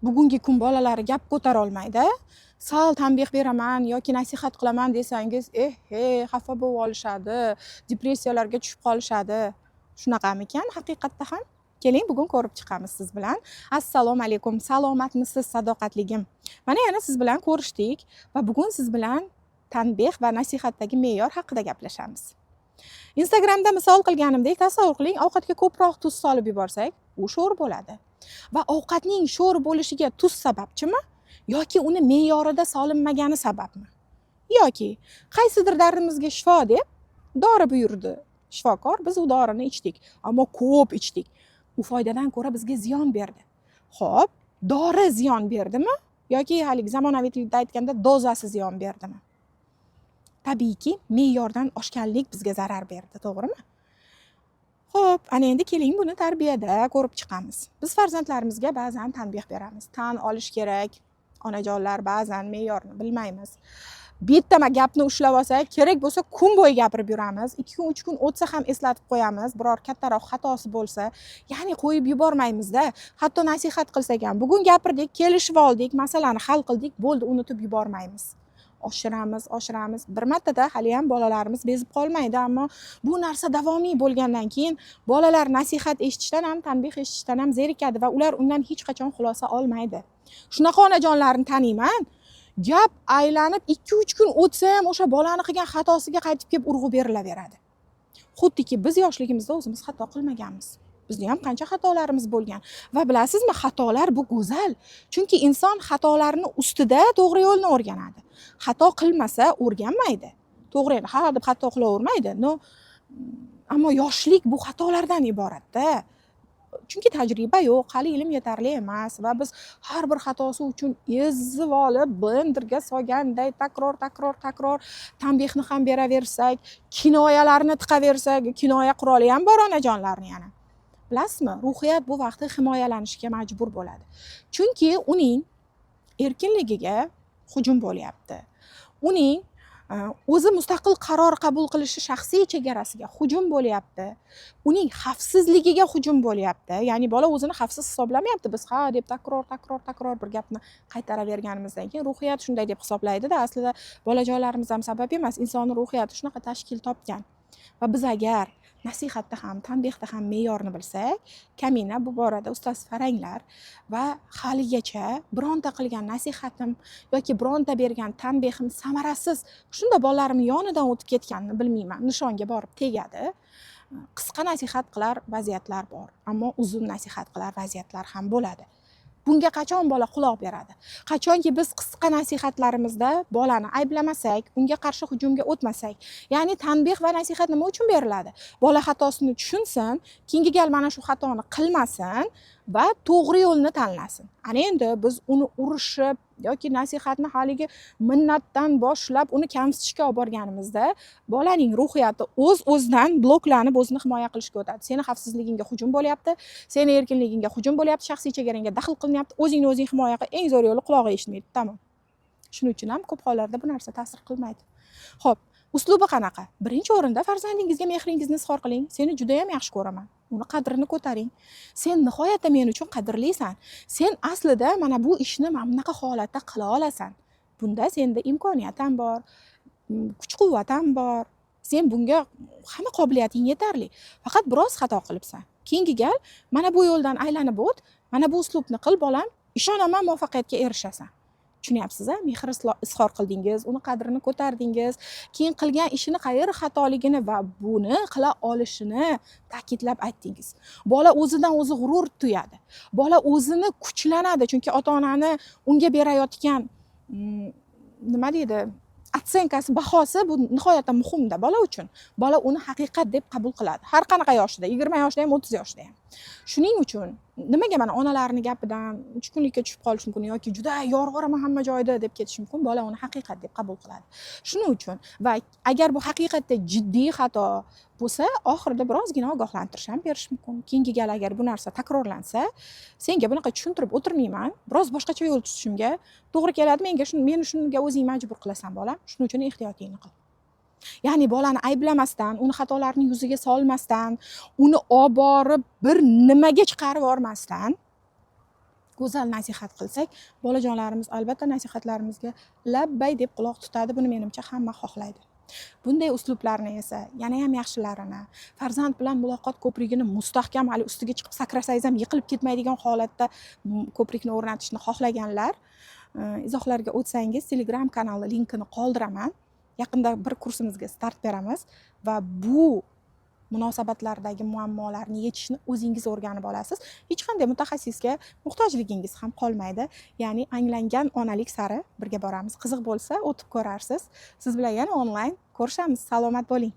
Bugungi kun bolalari gap ko'tara olmaydi. Sal tanbeh beraman yoki nasihat qilaman desangiz, eh he, xafa bo'lib olishadi, depressiyalarga tushib qolishadi. Shunaqamikan haqiqatda ham? Keling, bugun ko'rib chiqamiz siz bilan. Assalomu alaykum, salomatmisiz, sadoqatligim? Mana, yana siz bilan ko'rishdik va bugun siz bilan tanbeh va nasihatdagi me'yor haqida gaplashamiz. Instagramda misol qilganimdek, tasavvur qiling, ovqatga ko'proq tuz solib yuborsak, u sho'r bo'ladi. Va ovqatning sho'r bo'lishiga tuz sababchimi yoki uni me'yorida solinmagani sababmi? Yoki qaysidir dardimizga shifo deb dori buyurdi shifokor, biz u dorini ichdik, ammo ko'p ichdik. U foydadan ko'ra bizga ziyon berdi. Xo'p, dori ziyon berdimi yoki haligi zamonaviy tilda aytganda dozasi ziyon berdimi? Tabiiyki, me'yordan oshganlik bizga zarar berdi, to'g'rimi? Xo'p, ana endi keling, buni tarbiyada ko'rib chiqamiz. Biz farzandlarimizga ba'zan tanbeh beramiz. Tan olish kerak, onajonlar, ba'zan me'yorni bilmaymiz. Bitta gapni ushlab olsak, kerak bo'lsa kun bo'yi gapirib yuramiz. 2 kun, 3 kun o'tsa ham eslatib qo'yamiz, biror kattaroq xatosi bo'lsa, ya'ni qo'yib yubormaymizda. Hatto nasihat qilsak ham, bugun gapirdik, kelishib oldik, masalani hal qildik, bo'ldi, unutib yubormaymiz. Oshiramiz, oshiramiz. Bir martada hali ham bolalarimiz bezib qolmaydi, ammo bu narsa davomiy bo'lgandan keyin bolalar nasihat eshitishdan ham, tanbeh eshitishdan ham zerikadi va ular undan hech qachon xulosa olmaydi. Shunaqa onajonlarni taniyman, gap aylanib 2-3 kun o'tsa ham o'sha bolani qilgan xatosiga qaytib kelib urg'u berilaveradi. Xuddiki biz yoshligimizda o'zimiz xato qilmaganmiz. Bizni ham qancha xatolarimiz bo'lgan. Va bilasizmi, xatolar bu go'zal. Chunki inson xatolarni ustida to'g'ri yo'lni o'rganadi. Xato qilmasa o'rganmaydi. To'g'ri, endi ha deb xato qilavermaydi. Но, ammo yoshlik bu xatolardan iboratda. Chunki tajriba yo'q, hali ilm yetarli emas va biz har bir xatosi uchun ezib olib, blenderga solganday takror, takror, takror tanbehni ham beraversak, kinoyalarni tiqaversak, kinoya quroli ham bor onajonlarni yana. Bilasizmi, ruhiyat bu vaqtda himoyalanishga majbur bo'ladi. Chunki uning erkinligiga hujum bo'lyapti. Uning o'zi mustaqil qaror qabul qilishi, shaxsiy chegarasiga hujum bo'lyapti. Uning xavfsizligiga hujum bo'lyapti. Ya'ni bola o'zini xavfsiz hisoblamayapti. Biz ha deb takror, takror, takror bir gapni qaytaraverganimizdan keyin ruhiyat shunday deb hisoblaydi-da, aslida bolajonlarimiz ham sabab emas, insonni ruhiyati shunaqa tashkil topgan. Va biz agar nasihatda ham, tanbehda ham me'yorni bilsak, kamina bu borada ustoz faranglar va haligacha bironta qilgan nasihatim yoki bironta bergan tanbehim samarasiz, shunda bolalarim yonidan o'tib ketganini bilmayman, nishonga borib tegadi. Qisqa nasihat qilar vaziyatlar bor, ammo uzun nasihat qilar vaziyatlar ham bo'ladi. Bunga qachon bola quloq beradi? Qachonki biz qisqa nasihatlarimizda bolani ayblamasak, unga qarshi hujumga o'tmasak, ya'ni tanbeh va nasihat nima uchun beriladi? Bola xatosini tushunsin, keyingi gal mana shu xatoni qilmasin va to'g'ri yo'lni tanlasin. Ana endi biz uni urishib yoki nasihatni haligi minnatdan boshlab uni kamsitishga olib borganimizda bolaning ruhiyati o'z o'zidan bloklanib, o'zini himoya qilishga o'tadi. Seni xavfsizligingga hujum bo'lyapti, seni erkinligingga hujum bo'lyapti, shaxsiy chegarangga daxl qilinyapti, o'zingni o'zing himoya qil, eng zo'r yo'li qulog'i eshitmaydi, tamom. Shuning uchun ham ko'p hollarda bu narsa ta'sir qilmaydi. Xo'p, uslubi qanaqa? Birinchi o'rinda farzandingizga mehringizni izhor qiling. Seni juda ham yaxshi ko'raman. Uni qadrini ko'taring. Sen nihoyatda men uchun qadrlisan. Sen aslida mana bu ishni mana bunaqa holatda qila olasan. Bunda senda imkoniyat ham bor, kuch-quvvat ham bor. Sen bunga hamma qobiliyating yetarli. Faqat biroz xato qilibsan. Keyingi gal mana bu yo'ldan aylanib o't, mana bu uslubni qil, bolam, ishonaman, muvaffaqiyatga erishasan. Tushunyapsiz a? Mehr izhor qildingiz, uni qadrini ko'tardingiz, keyin qilgan ishini qayeri xatoligini va buni qila olishini ta'kidlab aytdingiz. Bola o'zidan o'zi g'urur tuyadi. Bola o'zini kuchlanadi, chunki ota onani unga berayotgan nima deydi, оценка si, bahosi bu nihoyatda muhimda bola uchun. Bola uni haqiqat deb qabul qiladi. Har qanaqa yoshida, 20 yoshida ham, 30 yoshida ham. Shuning uchun nimaga mana onalarni gapidan tushkunlikka tushib qolish mumkin yoki juda yorg'oraman hamma joyda deb ketish mumkin, bola uni haqiqat deb qabul qiladi. Shuning uchun va agar bu haqiqatda jiddiy xato bo'lsa, oxirida birozgina ogohlantirish ham berish mumkin. Keyingi gal agar bu narsa takrorlansa, senga bunaqa tushuntirib o'tirmayman, biroz boshqacha yo'l tutishimga to'g'ri keladi. Menga shuni, meni shunga o'zing majbur qilasan, bolam. Shuning uchun ehtiyotingni qil. Ya'ni bolani ayblamasdan, uni xatolarini yuziga solmasdan, uni olib borib bir nimaga chiqarib yubormasdan. Go'zal nasihat qilsak, bolajonlarimiz albatta nasihatlarimizga labbay deb quloq tutadi. Buni, menimcha, hamma xohlaydi. Bunday uslublarni esa yanayam yaxshilarini, farzand bilan muloqot ko'prigini mustahkam, hali ustiga chiqib sakrasangiz ham yiqilib ketmaydigan holatda ko'prikni o'rnatishni xohlaganlar, izohlarga o'tsangiz, Telegram kanali linkini qoldiraman. Yaqinda bir kursimizga start beramiz va bu munosabatlardagi muammolarni yechishni o'zingiz o'rganib olasiz. Hech qanday mutaxassisga muhtojligingiz ham qolmaydi. Ya'ni anglangan onalik sari birga boramiz. Qiziq bo'lsa, o'tib ko'rarsiz. Siz bilan yana onlayn ko'rishamiz. Salomat bo'ling.